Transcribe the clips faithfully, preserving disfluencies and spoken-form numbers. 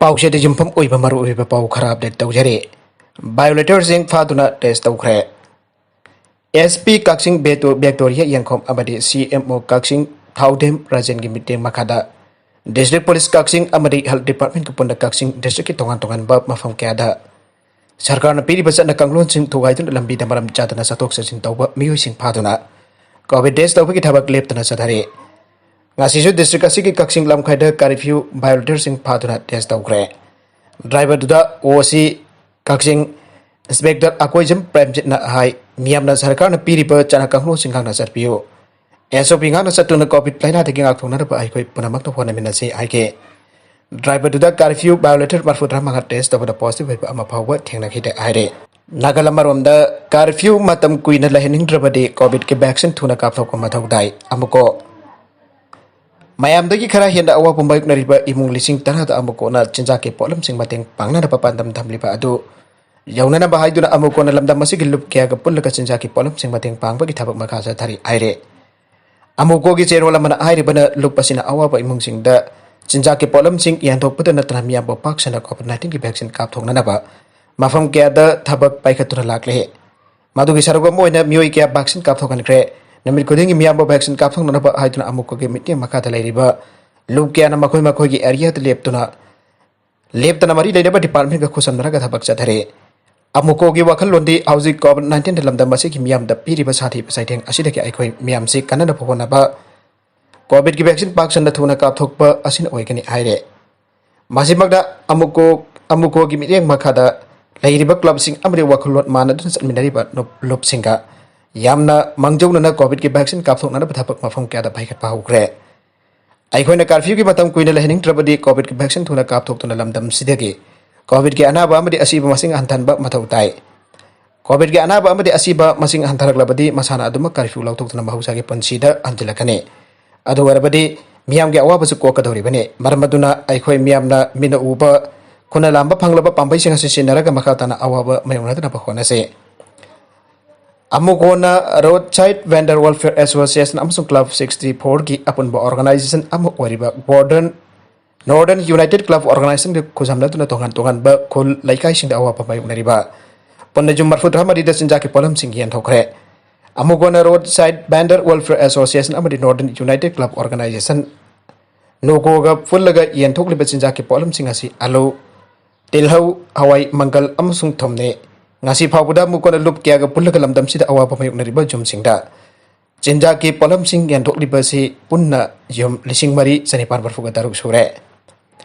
ꯄꯥꯎꯆꯦꯗ ꯌꯨꯝꯐꯝ ꯑꯣꯏꯕ ꯃꯔꯨꯑꯣꯏꯕ ꯄꯥꯎ ꯈꯔ ꯑꯞꯗꯦꯠ ꯇꯧꯖꯔꯤ꯫ ꯚꯥꯏꯑꯣꯂꯦꯇꯔꯁꯤꯡ ꯐꯥꯗꯨꯅ ꯇꯦꯁ ꯇꯧꯈ꯭ꯔꯦ꯫ ꯑꯦꯁ ꯄꯤ ꯀꯛꯆꯤꯡ ꯕꯦꯇꯣ-, ꯕꯦꯛꯇꯣꯔꯤꯌꯥ ꯌꯦꯡꯈꯣꯝ ꯑꯃꯗꯤ ꯁꯤ ꯑꯦꯝ ꯑꯣ ꯀꯛꯆꯤꯡ ꯊꯥꯎꯗꯦꯝ ꯔꯥꯖꯦꯟꯒꯤ ꯃꯤꯠꯌꯦꯡ ꯃꯈꯥꯗ ꯗꯤꯁꯇ꯭ꯔꯤꯛ ꯄꯨꯂꯤꯁ ꯀꯛꯆꯤꯡ ꯑꯃꯗꯤ ꯍꯦꯜꯊ ꯗꯤꯄꯥꯔꯠꯃꯦꯟꯠꯀ ꯄꯨꯟꯅ ꯀꯛꯆꯤꯡ ꯗꯤꯁꯇ꯭ꯔꯤꯛꯀꯤ ꯇꯣꯉꯥꯟ ꯇꯣꯉꯥꯟꯕ ꯃꯐꯝ ꯀꯌꯥꯗ ꯁꯔꯀꯥꯔꯅ ꯄꯤꯔꯤꯕ ꯆꯠꯅ ꯀꯥꯡꯂꯣꯟꯁꯤꯡ ꯊꯨꯒꯥꯏꯗꯨꯅ ꯂꯝꯕꯤꯗ ꯃꯔꯝ ꯆꯥꯗꯅ ꯆꯠꯊꯣꯛ ꯆꯠꯁꯤꯟ ꯇꯧꯕ ꯃꯤꯑꯣꯏꯁꯤꯡ ꯐꯥꯗꯨꯅ ꯀꯣꯚꯤꯗ ꯇꯦꯁ ꯇꯧꯕꯒꯤ ꯊꯕꯛ ꯂꯦꯞꯇꯅ ꯆꯠꯊꯔꯤ꯫ ꯉꯁꯤꯁꯨ ꯗꯤꯁꯇ꯭ꯔꯤꯛ ꯑꯁꯤꯒꯤ ꯀꯛꯆꯤꯡ ꯂꯝꯈꯥꯏꯗ ꯀꯥꯔꯐ꯭ꯌꯨ ꯚꯥꯏꯑꯣꯂꯦꯇꯔꯁꯤꯡ ꯐꯥꯗꯨꯅ ꯇꯦꯁ ꯇꯧꯈ꯭ꯔꯦ꯫ ꯗ꯭ꯔꯥꯏꯚꯔꯗꯨꯗ ꯑꯣ ꯁꯤ ꯀꯛꯆꯤꯡ ꯏꯟꯁꯄꯦꯛꯇꯔ ꯑꯀꯣꯏꯖꯝ ꯄ꯭ꯔꯦꯝꯖꯤꯠꯅ ꯍꯥꯏ, ꯃꯤꯌꯥꯝꯅ ꯁꯔꯀꯥꯔꯅ ꯄꯤꯔꯤꯕ ꯆꯠꯅ ꯀꯥꯡꯂꯣꯟꯁꯤꯡ ꯉꯥꯛꯅ ꯆꯠꯄꯤꯌꯨ, ꯑꯦꯁ ꯑꯣ ꯄꯤ ꯉꯥꯛꯅ ꯆꯠꯇꯨꯅ ꯀꯣꯚꯤꯗ ꯂꯥꯏꯅꯥꯗꯒꯤ ꯉꯥꯛꯊꯣꯛꯅꯅꯕ ꯑꯩꯈꯣꯏ ꯄꯨꯝꯅꯃꯛꯅ ꯍꯣꯠꯅꯃꯤꯟꯅꯁꯤ ꯍꯥꯏꯈꯤ꯫ ꯗ꯭ꯔꯥꯏꯚꯔꯗꯨꯗ ꯀꯥꯔꯐ꯭ꯌꯨ ꯚꯥꯏꯑꯣꯂꯦꯇꯔ ꯃꯔꯤꯐꯨꯇꯔꯥ ꯃꯉꯥ ꯇꯦꯁ ꯇꯧꯕꯗ ꯄꯣꯖꯤꯇꯤꯚ ꯑꯣꯏꯕ ꯑꯃ ꯐꯥꯎꯕ ꯊꯦꯡꯅꯈꯤꯗꯦ ꯍꯥꯏꯔꯦ꯫ ꯅꯥꯀꯜ ꯑꯃꯔꯣꯝꯗ, ꯀꯥꯔꯐ꯭ꯌꯨ ꯃꯇꯝ ꯀꯨꯏꯅ ꯂꯩꯍꯟꯅꯤꯡꯗ꯭ꯔꯕꯗꯤ ꯀꯣꯚꯤꯗꯀꯤ ꯚꯦꯛꯁꯤꯟ ꯊꯨꯅ ꯀꯥꯞꯊꯣꯛꯄ ꯃꯊꯧ ꯇꯥꯏ꯫ ꯑꯃꯨꯛꯀꯣ, ꯃꯌꯥꯝꯗꯒꯤ ꯈꯔ ꯍꯦꯟꯅ ꯑꯋꯥꯕ ꯃꯥꯌꯣꯛꯅꯔꯤꯕ ꯏꯃꯨꯡ ꯂꯤꯁꯤꯡ ꯇꯔꯥꯗ ꯑꯃꯨꯛꯀꯣꯅ ꯆꯤꯟꯖꯥꯛꯀꯤ ꯄꯣꯠꯂꯝꯁꯤꯡ ꯃꯇꯦꯡ ꯄꯥꯡꯅꯅꯕ ꯄꯥꯟꯗꯝ ꯊꯝꯂꯤꯕ ꯑꯗꯨ ꯌꯧꯅꯅꯕ ꯍꯥꯏꯗꯨꯅ ꯑꯃꯨꯛꯀꯣꯅ ꯂꯝꯗꯝ ꯑꯁꯤꯒꯤ ꯂꯨꯞ ꯀꯌꯥꯒ ꯄꯨꯜꯂꯒ ꯆꯤꯟꯖꯥꯛꯀꯤ ꯄꯣꯠꯂꯝꯁꯤꯡ ꯃꯇꯦꯡ ꯄꯥꯡꯕꯒꯤ ꯊꯕꯛ ꯃꯈꯥ ꯆꯠꯊꯔꯤ ꯍꯥꯏꯔꯦ꯫ ꯑꯃꯨꯛꯀꯣꯒꯤ ꯆꯦꯔꯣꯜ ꯑꯃꯅ ꯍꯥꯏꯔꯤꯕꯅ ꯂꯨꯞ ꯑꯁꯤꯅ ꯑꯋꯥꯕ ꯏꯃꯨꯡꯁꯤꯡꯗ ꯆꯤꯟꯖꯥꯛꯀꯤ ꯄꯣꯠꯂꯝꯁꯤꯡ ꯌꯦꯟꯊꯣꯛꯄꯗ ꯅꯠꯇꯅ ꯃꯤꯌꯥꯝꯕꯨ ꯄꯥꯛ ꯁꯟꯅ ꯀꯣꯚꯤꯗ ꯅꯥꯏꯟꯇꯤꯟꯒꯤ ꯚꯦꯛꯁꯤꯟ ꯀꯥꯞꯊꯣꯛꯅꯅꯕ ꯃꯐꯝ ꯀꯌꯥꯗ ꯊꯕꯛ ꯄꯥꯏꯈꯠꯇꯨꯅ ꯂꯥꯛꯂꯦ꯫ ꯃꯗꯨꯒꯤ ꯁꯔꯨꯛ ꯑꯃ ꯑꯣꯏꯅ ꯃꯤꯑꯣꯏ ꯀꯌꯥ ꯚꯦꯛꯁꯤꯟ ꯀꯥꯞꯊꯣꯛꯍꯟꯈ꯭ꯔꯦ꯫ ꯅꯨꯃꯤꯠ ꯈꯨꯗꯤꯡꯒꯤ ꯃꯤꯌꯥꯝꯕꯨ ꯚꯦꯛꯁꯤꯟ ꯀꯥꯞꯊꯣꯛꯅꯅꯕ ꯍꯥꯏꯗꯨꯅ ꯑꯃꯨꯛꯀꯣꯒꯤ ꯃꯤꯠꯌꯦꯡ ꯃꯈꯥꯗ ꯂꯩꯔꯤꯕ ꯂꯨꯞ ꯀꯌꯥꯅ ꯃꯈꯣꯏ ꯃꯈꯣꯏꯒꯤ ꯑꯦꯔꯤꯌꯥꯗ ꯂꯦꯞꯇꯨꯅ ꯂꯦꯞꯇꯅ ꯃꯔꯤ ꯂꯩꯅꯕ ꯗꯤꯄꯥꯔꯠꯃꯦꯟꯒ ꯈꯨꯠꯁꯝꯅꯔꯒ ꯊꯕꯛ ꯆꯠꯊꯔꯤ꯫ ꯑꯃꯨꯛꯀꯣꯒꯤ ꯋꯥꯈꯜꯂꯣꯟꯗꯤ ꯍꯧꯖꯤꯛ ꯀꯣꯚꯤꯗ ꯅꯥꯏꯟꯇꯤꯟꯗ ꯂꯝꯗꯝ ꯑꯁꯤꯒꯤ ꯃꯤꯌꯥꯝꯗ ꯄꯤꯔꯤꯕ ꯁꯥꯊꯤꯕ ꯆꯩꯊꯦꯡ ꯑꯁꯤꯗꯒꯤ ꯑꯩꯈꯣꯏ ꯃꯤꯌꯥꯝꯁꯤ ꯀꯟꯅꯅꯕ ꯍꯣꯠꯅꯕ, ꯀꯣꯚꯤꯗꯀꯤ ꯚꯦꯛꯁꯤꯟ ꯄꯥꯛ ꯁꯟꯅ ꯊꯨꯅ ꯀꯥꯞꯊꯣꯛꯄ ꯑꯁꯤꯅ ꯑꯣꯏꯒꯅꯤ ꯍꯥꯏꯔꯦ꯫ ꯃꯁꯤꯃꯛꯇ ꯑꯃꯨꯛꯀꯣ, ꯑꯃꯨꯛꯀꯣꯒꯤ ꯃꯤꯠꯌꯦꯡ ꯃꯈꯥꯗ ꯂꯩꯔꯤꯕ ꯀ꯭ꯂꯕꯁꯤꯡ ꯑꯃꯗꯤ ꯋꯥꯈꯜꯂꯣꯟ ꯃꯥꯟꯅꯗꯨꯅ ꯆꯠꯃꯤꯟꯅꯔꯤꯕ ꯂꯨꯞ-, ꯂꯨꯞꯁꯤꯡꯒ ꯌꯥꯝꯅ ꯃꯥꯡꯖꯧꯅꯅ ꯀꯣꯚꯤꯗꯀꯤ ꯚꯦꯛꯁꯤꯟ ꯀꯥꯞꯊꯣꯛꯅꯅꯕ ꯊꯕꯛ ꯃꯐꯝ ꯀꯌꯥꯗ ꯄꯥꯏꯈꯠꯄ ꯍꯧꯈ꯭ꯔꯦ꯫ ꯑꯩꯈꯣꯏꯅ ꯀꯥꯔꯐ꯭ꯌꯨꯒꯤ ꯃꯇꯝ ꯀꯨꯏꯅ ꯂꯩꯍꯟꯅꯤꯡꯗ꯭ꯔꯕꯗꯤ ꯀꯣꯚꯤꯗꯀꯤ ꯚꯦꯛꯁꯤꯟ ꯊꯨꯅ ꯀꯥꯞꯊꯣꯛꯇꯨꯅ ꯂꯝꯗꯝꯁꯤꯗꯒꯤ ꯀꯣꯚꯤꯗꯀꯤ ꯑꯅꯥꯕ ꯑꯃꯗꯤ ꯑꯁꯤꯕ ꯃꯁꯤꯡ ꯍꯟꯊꯍꯟꯕ ꯃꯊꯧ ꯇꯥꯏ꯫ ꯀꯣꯚꯤꯗꯀꯤ ꯑꯅꯥꯕ ꯑꯃꯗꯤ ꯑꯁꯤꯕ ꯃꯁꯤꯡ ꯍꯟꯊꯔꯛꯂꯕꯗꯤ ꯃꯁꯥꯅ ꯑꯗꯨꯃꯛ ꯀꯥꯔꯐ꯭ꯌꯨ ꯂꯧꯊꯣꯛꯇꯨꯅ ꯃꯍꯧꯁꯥꯒꯤ ꯄꯨꯟꯁꯤꯗ ꯍꯟꯖꯤꯜꯂꯛꯀꯅꯤ꯫ ꯑꯗꯨ ꯑꯣꯏꯔꯕꯗꯤ ꯃꯤꯌꯥꯝꯒꯤ ꯑꯋꯥꯕꯁꯨ ꯀꯣꯛꯀꯗꯧꯔꯤꯕꯅꯤ꯫ ꯃꯔꯝ ꯑꯗꯨꯅ ꯑꯩꯈꯣꯏ ꯃꯤꯌꯥꯝꯅ ꯃꯤꯠꯅ ꯎꯕ, ꯈꯨꯠꯅ ꯂꯥꯝꯕ ꯐꯪꯂꯕ ꯄꯥꯝꯕꯩꯁꯤꯡ ꯑꯁꯤ ꯁꯤꯖꯤꯟꯅꯔꯒ ꯃꯈꯥ ꯇꯥꯅ ꯑꯋꯥꯕ ꯃꯥꯌꯣꯛꯅꯗꯅꯕ ꯍꯣꯠꯅꯁꯤ꯫ ꯑꯃꯨꯛ ꯍꯟꯅ ꯔꯣꯗ ꯁꯥꯏꯗ ꯚꯦꯟꯗꯔ ꯋꯦꯜꯐꯤꯌꯔ ꯑꯦꯁꯣꯁꯤꯌꯦꯁꯟ ꯑꯃꯁꯨꯡ ꯀ꯭ꯂꯕ ꯁꯤꯛꯁꯇꯤ ꯐꯣꯔꯒꯤ ꯑꯄꯨꯟꯕ ꯑꯣꯔꯒꯅꯥꯏꯖꯦꯁꯟ ꯑꯃ ꯑꯣꯏꯔꯤꯕ golden Northern United Club Organization ꯈꯨꯖꯝꯅꯗꯨꯅ ꯇꯣꯉꯥꯟ ꯇꯣꯉꯥꯟꯕ ꯈꯨꯜ ꯂꯩꯀꯥꯏꯁꯤꯡꯗ ꯑꯋꯥꯕ ꯃꯥꯌꯣꯛꯅꯔꯤꯕ ꯄꯨꯟꯅ ꯌꯨꯝ ꯃꯔꯤꯐꯨ ꯇꯔꯥ ꯃꯔꯤꯗ ꯆꯤꯟꯖꯥꯛꯀꯤ ꯄꯣꯠꯂꯝꯁꯤꯡ ꯌꯦꯟꯊꯣꯛꯈ꯭ꯔꯦ꯫ ꯑꯃꯨꯒꯣꯅ Road Side Vendor Welfare Association ꯑꯃꯗꯤ Northern United Club Organization ꯅꯣꯒꯣꯒ ꯄꯨꯜꯂꯒ ꯌꯦꯟꯊꯣꯛꯂꯤꯕ ꯆꯤꯟꯖꯥꯛꯀꯤ ꯄꯣꯠꯂꯝꯁꯤꯡ ꯑꯁꯤ ꯑꯂꯨ, ꯇꯤꯜꯍꯧ, ꯍꯋꯥꯏ ꯃꯪꯒꯜ ꯑꯃꯁꯨꯡ ꯊꯨꯝꯅꯤ꯫ ꯉꯁꯤ ꯐꯥꯎꯕꯗ ꯑꯃꯨꯛ ꯀꯣꯟꯅ ꯂꯨꯞ ꯀꯌꯥꯒ ꯄꯨꯜꯂꯒ ꯂꯝꯗꯝꯁꯤꯗ ꯑꯋꯥꯕ ꯃꯥꯌꯣꯛꯅꯔꯤꯕ ꯌꯨꯝꯁꯤꯡꯗ ꯆꯤꯟꯖꯥꯛꯀꯤ ꯄꯣꯠꯂꯝꯁꯤꯡ ꯌꯦꯟꯊꯣꯛꯂꯤꯕ ꯑꯁꯤ ꯄꯨꯟꯅ ꯌꯨꯝ ꯂꯤꯁꯤꯡ ꯃꯔꯤ ꯆꯅꯤꯄꯥꯟ ꯃꯔꯤꯐꯨꯒ ꯇꯔꯨꯛ ꯁꯨꯔꯦ꯫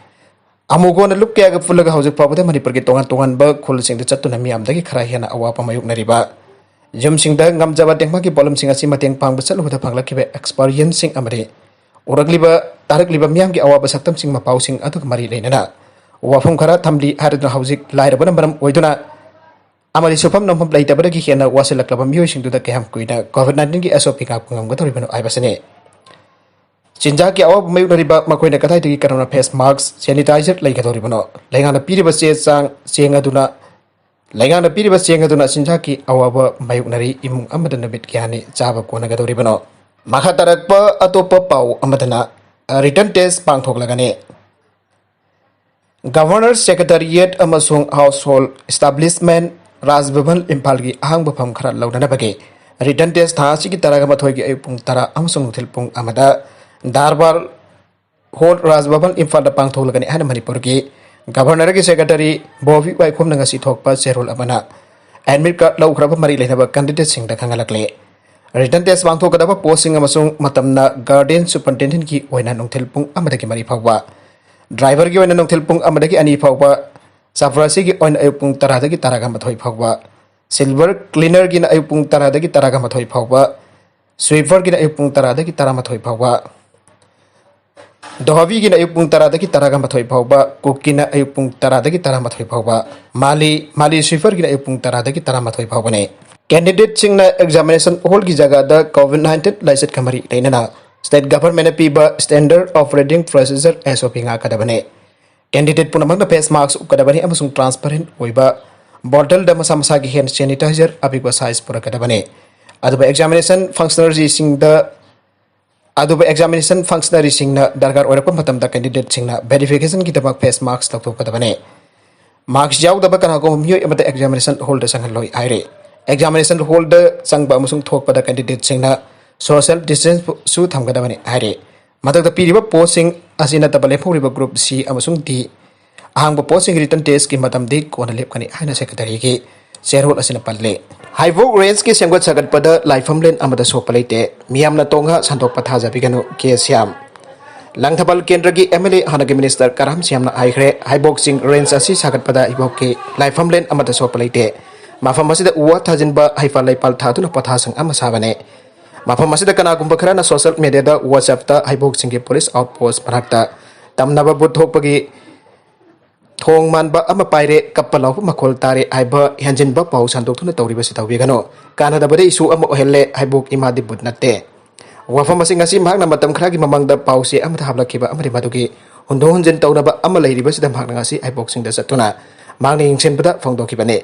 ꯑꯃꯨꯒꯣꯅ ꯂꯨꯞ ꯀꯌꯥꯒ ꯄꯨꯜꯂꯒ ꯍꯧꯖꯤꯛ ꯐꯥꯎꯕꯗ ꯃꯅꯤꯄꯨꯔꯒꯤ ꯇꯣꯉꯥꯟ ꯇꯣꯉꯥꯟꯕ ꯈꯨꯜꯁꯤꯡꯗ ꯆꯠꯇꯨꯅ ꯃꯤꯌꯥꯝꯗꯒꯤ ꯈꯔ ꯍꯦꯟꯅ ꯑꯋꯥꯕ ꯃꯥꯌꯣꯛꯅꯔꯤꯕ ꯌꯨꯝꯁꯤꯡꯗ ꯉꯝꯖꯕ ꯇꯦꯡꯕꯥꯡꯒꯤ ꯄꯣꯠꯂꯝꯁꯤꯡ ꯑꯁꯤ ꯃꯇꯦꯡ ꯄꯥꯡꯕ ꯆꯠꯂꯨꯕꯗ ꯐꯪꯂꯛꯈꯤꯕ ꯑꯦꯛꯁꯄꯔꯤꯌꯦꯟꯁꯁꯤꯡ ꯑꯃꯗꯤ ꯎꯔꯛꯂꯤꯕ ꯇꯥꯔꯛꯂꯤꯕ ꯃꯤꯌꯥꯝꯒꯤ ꯑꯋꯥꯕ ꯁꯛꯇꯝꯁꯤꯡ ꯃꯄꯥꯎꯁꯤꯡ ꯑꯗꯨꯒ ꯃꯔꯤ ꯂꯩꯅꯅ ꯋꯥꯐꯝ ꯈꯔ ꯊꯝꯂꯤ ꯍꯥꯏꯔꯗꯨꯅ ꯍꯧꯖꯤꯛ ꯂꯥꯏꯔꯕꯅ ꯃꯔꯝ ꯑꯣꯏꯗꯨꯅ ꯑꯃꯗꯤ ꯁꯨꯐꯝ ꯅꯣꯝꯐꯝ ꯂꯩꯇꯕꯗꯒꯤ ꯍꯦꯟꯅ ꯋꯥꯁꯤꯜꯂꯛꯂꯕ ꯃꯤꯑꯣꯏꯁꯤꯡꯗꯨꯗ ꯀꯌꯥꯝ ꯀꯨꯏꯅ COVID nineteen ꯒꯤ SOP ꯉꯥꯛꯄ ꯉꯝꯒꯗꯧꯔꯤꯕꯅꯣ ꯍꯥꯏꯕꯁꯤꯅꯤ꯫ ꯆꯤꯟꯖꯥꯛꯀꯤ ꯑꯋꯥꯕ ꯃꯥꯌꯣꯛꯅꯔꯤꯕ ꯃꯈꯣꯏꯅ ꯀꯗꯥꯏꯗꯒꯤ ꯀꯔꯝꯅ face mask, sanitizer ꯂꯩꯒꯗꯧꯔꯤꯕꯅꯣ? ꯂꯩꯉꯥꯛꯅ ꯄꯤꯔꯤꯕ ꯆꯦ ꯆꯥꯡ ꯆꯦꯡ ꯑꯗꯨꯅ ꯂꯩꯉꯥꯛꯅ ꯄꯤꯔꯤꯕ ꯆꯦꯡ ꯑꯗꯨꯅ ꯆꯤꯟꯖꯥꯛꯀꯤ ꯑꯋꯥꯕ ꯃꯥꯌꯣꯛꯅꯔꯤ ꯏꯃꯨꯡ ꯑꯃꯗ ꯅꯨꯃꯤꯠ ꯀꯌꯥꯅꯤ ꯆꯥꯕ ꯀꯣꯟꯅꯒꯗꯧꯔꯤꯕꯅꯣ? ꯃꯈꯥ ꯇꯥꯔꯛꯄ ꯑꯇꯣꯞꯄ ꯄꯥꯎ ꯑꯃꯗꯅ return test ꯄꯥꯡꯊꯣꯛꯂꯒꯅꯤ꯫ Governor Secretariat ꯑꯃꯁꯨꯡ Household Establishment, ꯔꯥꯖ ꯚꯕꯟ ꯏꯝꯐꯥꯜꯒꯤ ꯑꯍꯥꯡꯕ ꯐꯝ ꯈꯔ ꯂꯧꯅꯅꯕꯒꯤ return test ꯊꯥ ꯑꯁꯤꯒꯤ ꯇꯔꯥꯒ ꯃꯥꯊꯣꯏꯒꯤ ꯑꯌꯨꯛ ꯄꯨꯡ ꯇꯔꯥ ꯑꯃꯁꯨꯡ ꯅꯨꯡꯊꯤꯜ ꯄꯨꯡ ꯑꯃꯗ ꯗꯔꯕꯥꯔ ꯍꯣꯜ, ꯔꯥꯖ ꯚꯕꯟ ꯏꯝꯐꯥꯜꯗ ꯄꯥꯡꯊꯣꯛꯂꯒꯅꯤ ꯍꯥꯏꯅ ꯃꯅꯤꯄꯨꯔꯒꯤ Governorꯒꯤ Secretary ꯕꯣꯕꯤ ꯋꯥꯏꯈꯣꯝꯅ ꯉꯁꯤ ꯊꯣꯛꯄ ꯆꯦꯔꯣꯜ ꯑꯃꯅ admit card ꯂꯧꯈ꯭ꯔꯕ ꯃꯔꯤ ꯂꯩꯅꯕ candidateꯁꯤꯡꯗ ꯈꯪꯍꯜꯂꯛꯂꯤ꯫ Return test ꯄꯥꯡꯊꯣꯛꯀꯗꯕ postꯁꯤꯡ ꯑꯃꯁꯨꯡ ꯃꯇꯝꯅ garden superintendentꯀꯤ ꯑꯣꯏꯅ ꯅꯨꯡꯊꯤꯜ ꯄꯨꯡ ꯑꯃꯗꯒꯤ ꯃꯔꯤ ꯐꯥꯎꯕ, driverꯒꯤ ꯑꯣꯏꯅ ꯅꯨꯡꯊꯤꯜ ꯄꯨꯡ ꯑꯃꯗꯒꯤ ꯑꯅꯤ ꯐꯥꯎꯕ, ꯆꯥꯄ꯭ꯔꯥꯁꯤꯒꯤ ꯑꯣꯏꯅ ꯑꯌꯨꯛ ꯄꯨꯡ ꯇꯔꯥꯗꯒꯤ ꯇꯔꯥꯒ ꯃꯥꯊꯣꯏ ꯐꯥꯎꯕ, silver cleanerꯒꯤꯅ ꯑꯌꯨꯛ ꯄꯨꯡ ꯇꯔꯥꯗꯒꯤ ꯇꯔꯥꯒ ꯃꯥꯊꯣꯏ ꯐꯥꯎꯕ, sweeperꯒꯤꯅ ꯑꯌꯨꯛ ꯄꯨꯡ ꯇꯔꯥꯗꯒꯤ ꯇꯔꯥꯃꯥꯊꯣꯏ ꯐꯥꯎꯕ, ꯙꯣꯕꯤꯒꯤꯅ ꯑꯌꯨꯛ ꯄꯨꯡ ꯇꯔꯥꯗꯒꯤ ꯇꯔꯥꯒ ꯃꯥꯊꯣꯏ ꯐꯥꯎꯕ, cookꯀꯤꯅ ꯑꯌꯨꯛ ꯄꯨꯡ ꯇꯔꯥꯗꯒꯤ ꯇꯔꯥꯃꯥꯊꯣꯏ ꯐꯥꯎꯕ, ꯃꯥꯂꯤ, ꯃꯥꯂꯤ sweeperꯒꯤꯅ ꯑꯌꯨꯛ ꯄꯨꯡ ꯇꯔꯥꯗꯒꯤ ꯇꯔꯥꯃꯥꯊꯣꯏ ꯐꯥꯎꯕꯅꯤ꯫ Candidateꯁꯤꯡꯅ examination hallꯒꯤ ꯖꯒꯥꯗ COVID nineteen ꯂꯥꯏꯆꯠꯀ ꯃꯔꯤ ꯂꯩꯅꯅ state governmentꯅ ꯄꯤꯕ Standard Operating Procedure, SOP ꯉꯥꯛꯀꯗꯕꯅꯤ꯫ Candidate ꯄꯨꯝꯅꯃꯛꯅ face mask ꯎꯞꯀꯗꯕꯅꯤ ꯑꯃꯁꯨꯡ transparent ꯑꯣꯏꯕ bottleꯗ ꯃꯁꯥ ꯃꯁꯥꯒꯤ hand sanitizer ꯑꯄꯤꯛꯄ size ꯄꯨꯔꯛꯀꯗꯕꯅꯤ꯫ ꯑꯗꯨꯕꯨ examination functionaryꯁꯤꯡꯗ ꯑꯗꯨꯕꯨ examination functionaryꯁꯤꯡꯅ ꯗꯔꯀꯥꯔ ꯑꯣꯏꯔꯛꯄ ꯃꯇꯝꯗ candidateꯁꯤꯡꯅ verificationꯒꯤꯗꯃꯛ face mask ꯂꯧꯊꯣꯛꯀꯗꯕꯅꯤ꯫ Mask ꯌꯥꯎꯗꯕ ꯀꯅꯥꯒꯨꯝꯕ ꯃꯤꯑꯣꯏ ꯑꯃꯗ examination hallꯗ ꯆꯪꯍꯜꯂꯣꯏ ꯍꯥꯏꯔꯤ꯫ Examination hallꯗ ꯆꯪꯕ ꯑꯃꯁꯨꯡ ꯊꯣꯛꯄꯗ candidateꯁꯤꯡꯅ social distanceꯁꯨ ꯊꯝꯒꯗꯕꯅꯤ ꯍꯥꯏꯔꯤ꯫ ꯃꯊꯛꯇ ꯄꯤꯔꯤꯕ postꯁꯤꯡ ꯑꯁꯤ ꯅꯠꯇꯕ ꯂꯦꯝꯍꯧꯔꯤꯕ group C ꯑꯃꯁꯨꯡ D ꯑꯍꯥꯡꯕ postꯁꯤꯡꯒꯤ written testꯀꯤ ꯃꯇꯝꯗꯤ ꯀꯣꯟꯅ ꯂꯦꯞꯀꯅꯤ ꯍꯥꯏꯅ secretaryꯒꯤ ꯆꯦꯔꯣꯜ ꯑꯁꯤꯅ ꯄꯜꯂꯤ꯫ ꯍꯩꯕꯣꯛ rangeꯀꯤ ꯁꯦꯝꯒꯠ ꯁꯥꯒꯠꯄꯗ ꯂꯥꯏꯐꯝꯂꯦꯟ ꯑꯃꯠꯇ ꯁꯣꯛꯄ ꯂꯩꯇꯦ꯫ ꯃꯤꯌꯥꯝꯅ ꯇꯣꯡꯉ ꯁꯟꯗꯣꯛꯄ ꯊꯥꯖꯕꯤꯒꯅꯨ, ꯀꯦ ꯁ꯭ꯌꯥꯝ꯫ ꯂꯪꯊꯕꯥꯜ ꯀꯦꯟꯗ꯭ꯔꯒꯤ MLA ꯍꯥꯟꯅꯒꯤ minister ꯀꯔꯥꯝ ꯁ꯭ꯌꯥꯝꯅ ꯍꯥꯏꯈ꯭ꯔꯦ, ꯍꯩꯕꯣꯛ ꯆꯤꯡ range ꯑꯁꯤ ꯁꯥꯒꯠꯄꯗ ꯍꯩꯕꯣꯛꯀꯤ ꯂꯥꯏꯐꯝꯂꯦꯟ ꯑꯃꯠꯇ ꯁꯣꯛꯄ ꯂꯩꯇꯦ꯫ ꯃꯐꯝ ꯑꯁꯤꯗ ꯎ ꯋꯥ ꯊꯥꯖꯤꯟꯕ, ꯍꯩꯐ ꯂꯩꯄꯥꯜ ꯊꯥꯗꯨꯅ ꯄꯣꯊꯥꯁꯪ ꯑꯃ ꯁꯥꯕꯅꯦ꯫ ꯃꯐꯝ ꯑꯁꯤꯗ ꯀꯅꯥꯒꯨꯝꯕ ꯈꯔꯅ social mediaꯗ WhatsAppꯇ ꯍꯩꯕꯣꯛ ꯆꯤꯡꯒꯤ police outpost ꯃꯅꯥꯛꯇ ꯇꯝꯅꯕ ꯕꯨꯠ ꯊꯣꯛꯄꯒꯤ ꯊꯣꯡ ꯃꯥꯟꯕ ꯑꯃ ꯄꯥꯏꯔꯦ, ꯀꯞꯄ ꯂꯥꯎꯕ ꯃꯈꯣꯜ ꯇꯥꯔꯦ ꯍꯥꯏꯕ ꯍꯦꯟꯖꯤꯟꯕ ꯄꯥꯎ ꯁꯟꯗꯣꯛꯇꯨꯅ ꯇꯧꯔꯤꯕꯁꯤ ꯇꯧꯕꯤꯒꯅꯨ꯫ ꯀꯥꯟꯅꯗꯕꯗ issue ꯑꯃ ꯑꯣꯏꯍꯜꯂꯦ, ꯍꯩꯕꯣꯛ ꯏꯃꯥꯗꯤ ꯕꯨꯠ ꯅꯠꯇꯦ꯫ ꯋꯥꯐꯝ ꯑꯁꯤ ꯉꯁꯤ ꯃꯍꯥꯛꯅ ꯃꯇꯝ ꯈꯔꯒꯤ ꯃꯃꯥꯡꯗ ꯄꯥꯎꯆꯦ ꯑꯃꯗ ꯍꯥꯞꯂꯛꯈꯤꯕ ꯑꯃꯗꯤ ꯃꯗꯨꯒꯤ ꯍꯨꯟꯗꯣꯛ ꯍꯨꯟꯖꯤꯟ ꯇꯧꯅꯕ ꯑꯃ ꯂꯩꯔꯤꯕꯁꯤꯗ ꯃꯍꯥꯛꯅ ꯉꯁꯤ ꯍꯩꯕꯣꯛꯁꯤꯡꯗ ꯆꯠꯇꯨꯅ ꯃꯍꯥꯛꯅ ꯌꯦꯡꯁꯤꯟꯕꯗ ꯐꯣꯡꯗꯣꯛꯈꯤꯕꯅꯤ꯫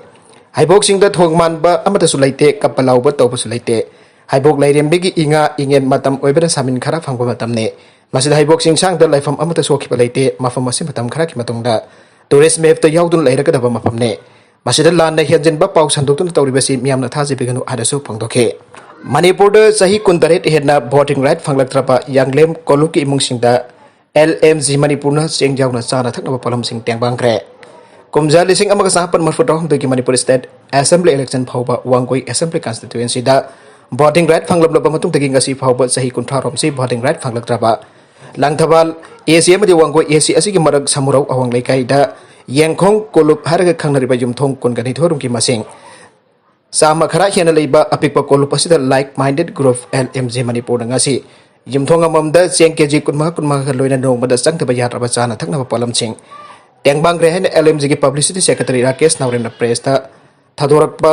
ꯍꯩꯕꯣꯛꯁꯤꯡꯗ ꯊꯣꯡ ꯃꯥꯟꯕ ꯑꯃꯠꯇꯁꯨ ꯂꯩꯇꯦ, ꯀꯞꯄ ꯂꯥꯎꯕ ꯇꯧꯕꯁꯨ ꯂꯩꯇꯦ꯫ ꯍꯩꯕꯣꯛ ꯂꯥꯏꯔꯦꯝꯕꯤꯒꯤ ꯏꯉꯥ ꯏꯉꯦꯟ ꯃꯇꯝ ꯑꯣꯏꯕꯅ ꯁꯥꯃꯤꯟ ꯈꯔ ꯐꯪꯕ ꯃꯇꯝꯅꯤ꯫ ꯃꯁꯤꯗ ꯍꯩꯕꯣꯛ ꯆꯤꯡꯁꯥꯡꯗ ꯂꯥꯏꯐꯝ ꯑꯃꯠꯇ ꯁꯣꯛꯈꯤꯕ ꯂꯩꯇꯦ꯫ ꯃꯐꯝ ꯑꯁꯤ ꯃꯇꯝ ꯈꯔꯒꯤ ꯃꯇꯨꯡꯗ tourist mapꯇ ꯌꯥꯎꯗꯨꯅ ꯂꯩꯔꯒꯗꯕ ꯃꯐꯝꯅꯤ꯫ ꯃꯁꯤꯗ ꯂꯥꯟꯅ ꯍꯦꯟꯖꯤꯟꯕ ꯄꯥꯎ ꯁꯟꯗꯣꯛꯇꯨꯅ ꯇꯧꯔꯤꯕꯁꯤ ꯃꯤꯌꯥꯝꯅ ꯊꯥꯖꯕꯤꯒꯅꯨ ꯍꯥꯏꯅꯁꯨ ꯐꯣꯡꯗꯣꯛꯈꯤ꯫ ꯃꯅꯤꯄꯨꯔꯗ ꯆꯍꯤ ꯀꯨꯟꯇꯔꯦꯠ ꯍꯦꯟꯅ voting right ꯐꯪꯂꯛꯇ꯭ꯔꯕ ꯌꯥꯡꯂꯦꯝ ꯀꯣꯂꯨꯞꯀꯤ ꯏꯃꯨꯡꯁꯤꯡꯗ LMG ꯃꯅꯤꯄꯨꯔꯅ ꯆꯦꯡ ꯌꯥꯎꯅ ꯆꯥꯅ ꯊꯛꯅꯕ ꯄꯣꯠꯂꯝꯁꯤꯡ ꯇꯦꯡꯕꯥꯡꯈ꯭ꯔꯦ꯫ ꯀꯨꯝꯖꯥ ꯂꯤꯁꯤꯡ ꯑꯃꯒ ꯆꯥꯃꯥꯄꯟ ꯃꯔꯤꯐꯨ ꯇꯔꯥꯍꯨꯝꯗꯣꯏꯒꯤ ꯃꯅꯤꯄꯨꯔ state assembly election ꯐꯥꯎꯕ ꯋꯥꯡꯒꯣꯏ assembly constituencyꯗ voting right ꯐꯪꯂꯝꯂꯕ ꯃꯇꯨꯡꯗꯒꯤ ꯉꯁꯤ ꯐꯥꯎꯕ ꯆꯍꯤ ꯀꯨꯟꯊ꯭ꯔꯥ ꯔꯣꯝꯁꯤ voting right ꯐꯪꯂꯛꯇ꯭ꯔꯕ ꯂꯪꯊꯕꯥꯜ AC ꯑꯃꯗꯤ ꯋꯥꯡꯒꯣꯏ AC ꯑꯁꯤꯒꯤ ꯃꯔꯛ ꯁꯃꯨꯔꯧ ꯑꯋꯥꯡ ꯂꯩꯀꯥꯏꯗ ꯌꯦꯡꯈꯣꯡ ꯀꯣꯂꯨꯞ ꯍꯥꯏꯔꯒ ꯈꯪꯅꯔꯤꯕ ꯌꯨꯝꯊꯣꯡ ꯀꯨꯟꯒ ꯅꯤꯊꯣꯏ ꯔꯣꯝꯒꯤ ꯃꯁꯤꯡ ꯆꯥꯝꯃ ꯈꯔ ꯍꯦꯟꯅ ꯂꯩꯕ ꯑꯄꯤꯛꯄ ꯀꯣꯂꯨꯞ ꯑꯁꯤꯗ like minded group LMG ꯃꯅꯤꯄꯨꯔꯅ ꯉꯁꯤ ꯌꯨꯝꯊꯣꯡ ꯑꯃꯃꯝꯗ ꯆꯦꯡ KG ꯀꯨꯟꯃꯉꯥ ꯀꯨꯟꯃꯉꯥꯒ ꯂꯣꯏꯅ ꯅꯣꯡꯃꯗ ꯆꯪꯗꯕ ꯌꯥꯗ꯭ꯔꯕ ꯆꯥꯅ ꯊꯛꯅꯕ ꯄꯣꯠꯂꯝꯁꯤꯡ ꯇꯦꯡꯕꯥꯡꯈ꯭ꯔꯦ ꯍꯥꯏꯅ LMGꯒꯤ publicity secretary ꯔꯥꯀꯦꯁ ꯅꯥꯎꯔꯦꯝꯅ pressꯇ ꯊꯥꯗꯣꯔꯛꯄ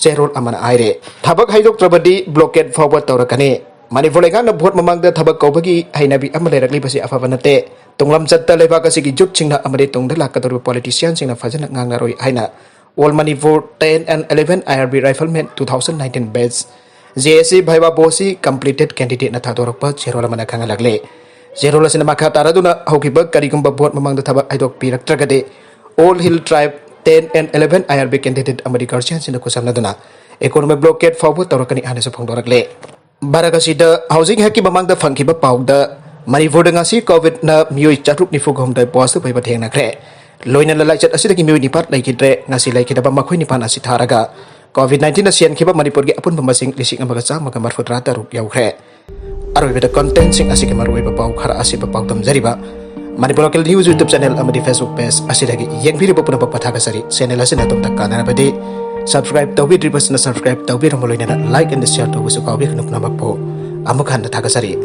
ꯆꯦꯔꯣꯜ ꯑꯃꯅ ꯍꯥꯏꯔꯦ꯫ ꯊꯕꯛ ꯍꯥꯏꯗꯣꯛꯇ꯭ꯔꯕꯗꯤ blockade ꯐꯥꯎꯕ ꯇꯧꯔꯛꯀꯅꯤ꯫ ꯃꯅꯤꯄꯨꯔ ꯂꯩꯉꯥꯛꯅ vote ꯃꯃꯥꯡꯗ ꯊꯕꯛ ꯀꯧꯕꯒꯤ ꯍꯩꯅꯕꯤ ꯑꯃ ꯂꯩꯔꯛꯂꯤꯕꯁꯤ ꯑꯐꯕ ꯅꯠꯇꯦ꯫ ꯇꯨꯡꯂꯝꯆꯠꯇ ꯂꯩꯕꯥꯛ ꯑꯁꯤꯒꯤ youthꯁꯤꯡꯅ ꯑꯃꯗꯤ ꯇꯨꯡꯗ ꯂꯥꯛꯀꯗꯧꯔꯤꯕ politicianꯁꯤꯡꯅ ꯐꯖꯅ ꯉꯥꯡꯅꯔꯣꯏ ꯍꯥꯏꯅ All Manipur ten and eleven IRB Rifleman two thousand nineteen batch J S C ꯚꯥꯏꯕꯥ ꯕꯣꯁꯁꯤ ꯀꯝꯄ꯭ꯂꯤꯇꯦꯗ ꯀꯦꯟꯗꯤꯗꯦꯠꯅ ꯊꯥꯗꯣꯔꯛꯄ ꯆꯦꯔꯣꯜ ꯑꯃꯅ ꯈꯪꯍꯜꯂꯛꯂꯦ꯫ ꯆꯦꯔꯣꯜ ꯑꯁꯤꯅ ꯃꯈꯥ ꯇꯥꯔꯗꯨꯅ ꯍꯧꯈꯤꯕ ꯀꯔꯤꯒꯨꯝꯕ ꯚꯣꯠ ꯃꯃꯥꯡꯗ ꯊꯕꯛ ꯍꯥꯏꯗꯣꯛꯄꯤꯔꯛꯇ꯭ꯔꯒꯗꯤ All Hill Tribe ten and eleven I R B candidate ꯑꯃꯗꯤ guardianꯁꯤꯡꯅ ꯈꯨꯠꯁꯝꯅꯗꯨꯅ economic blockade ꯐꯥꯎꯕ ꯇꯧꯔꯛꯀꯅꯤ ꯍꯥꯏꯅꯁꯨ ꯐꯣꯡꯗꯣꯔꯛꯂꯦ꯫ ꯚꯥꯔꯠ ꯑꯁꯤꯗ ꯍꯧꯖꯤꯛ ꯉꯥꯏꯍꯥꯛꯀꯤ ꯃꯃꯥꯡꯗ ꯐꯪꯈꯤꯕ ꯄꯥꯎꯗ ꯃꯅꯤꯄꯨꯔꯗ ꯉꯁꯤ ꯀꯣꯚꯤꯗꯅ ꯃꯤꯑꯣꯏ ꯆꯥꯇ꯭ꯔꯨꯛ ꯅꯤꯐꯨ ꯍꯨꯝꯗꯣꯏ positive ꯑꯣꯏꯕ ꯊꯦꯡꯅꯈ꯭ꯔꯦ꯫ ꯂꯣꯏꯅꯅ ꯂꯥꯏꯆꯠ ꯑꯁꯤꯗꯒꯤ ꯃꯤꯑꯣꯏ ꯅꯤꯄꯥꯟ ꯂꯩꯈꯤꯗ꯭ꯔꯦ꯫ ꯉꯁꯤ ꯂꯩꯈꯤꯗꯕ ꯃꯈꯣꯏ ꯅꯤꯄꯥꯟ ꯑꯁꯤ ꯊꯥꯔꯒ ꯀꯣꯚꯤꯗ ꯅꯥꯏꯟꯇꯤꯟꯅ ꯁꯤꯍꯟꯈꯤꯕ ꯃꯅꯤꯄꯨꯔꯒꯤ ꯑꯄꯨꯟꯕ ꯃꯁꯤꯡ ꯂꯤꯁꯤꯡ ꯑꯃꯒ ꯆꯥꯝꯃꯒ ꯃꯔꯤꯐꯨꯇꯔꯥ ꯇꯔꯨꯛ ꯌꯧꯈ꯭ꯔꯦ꯫ ꯑꯔꯣꯏꯕꯗ contentꯁꯤꯡ ꯑꯁꯤꯒꯤ ꯃꯔꯨꯑꯣꯏꯕ ꯄꯥꯎ ꯈꯔ ꯑꯁꯤ ꯄꯥꯎꯗꯝꯖꯔꯤꯕ Manipur Local News YouTube channel ꯑꯃꯗꯤ Facebook page ꯑꯁꯤꯗꯒꯤ ꯌꯦꯡꯕꯤꯔꯤꯕ ꯄꯨꯝꯅꯃꯛꯄꯨ ꯊꯥꯒꯠꯆꯔꯤ꯫ Channel ꯑꯁꯤꯅ ꯑꯗꯣꯝꯗ ꯀꯥꯟꯅꯔꯕꯗꯤ subscribe ꯇꯧꯕꯤꯗ꯭ꯔꯤꯕꯁꯤꯅ subscribe ꯇꯧꯕꯤꯔꯝꯕ ꯂꯣꯏꯅꯅ like and share ꯇꯧꯕꯁꯨ ꯀꯥꯎꯕꯤꯒꯅꯨ꯫ ꯄꯨꯝꯅꯃꯛꯄꯨ ꯑꯃꯨꯛ ꯍꯟꯅ ꯊꯥꯒꯠꯆꯔꯤ꯫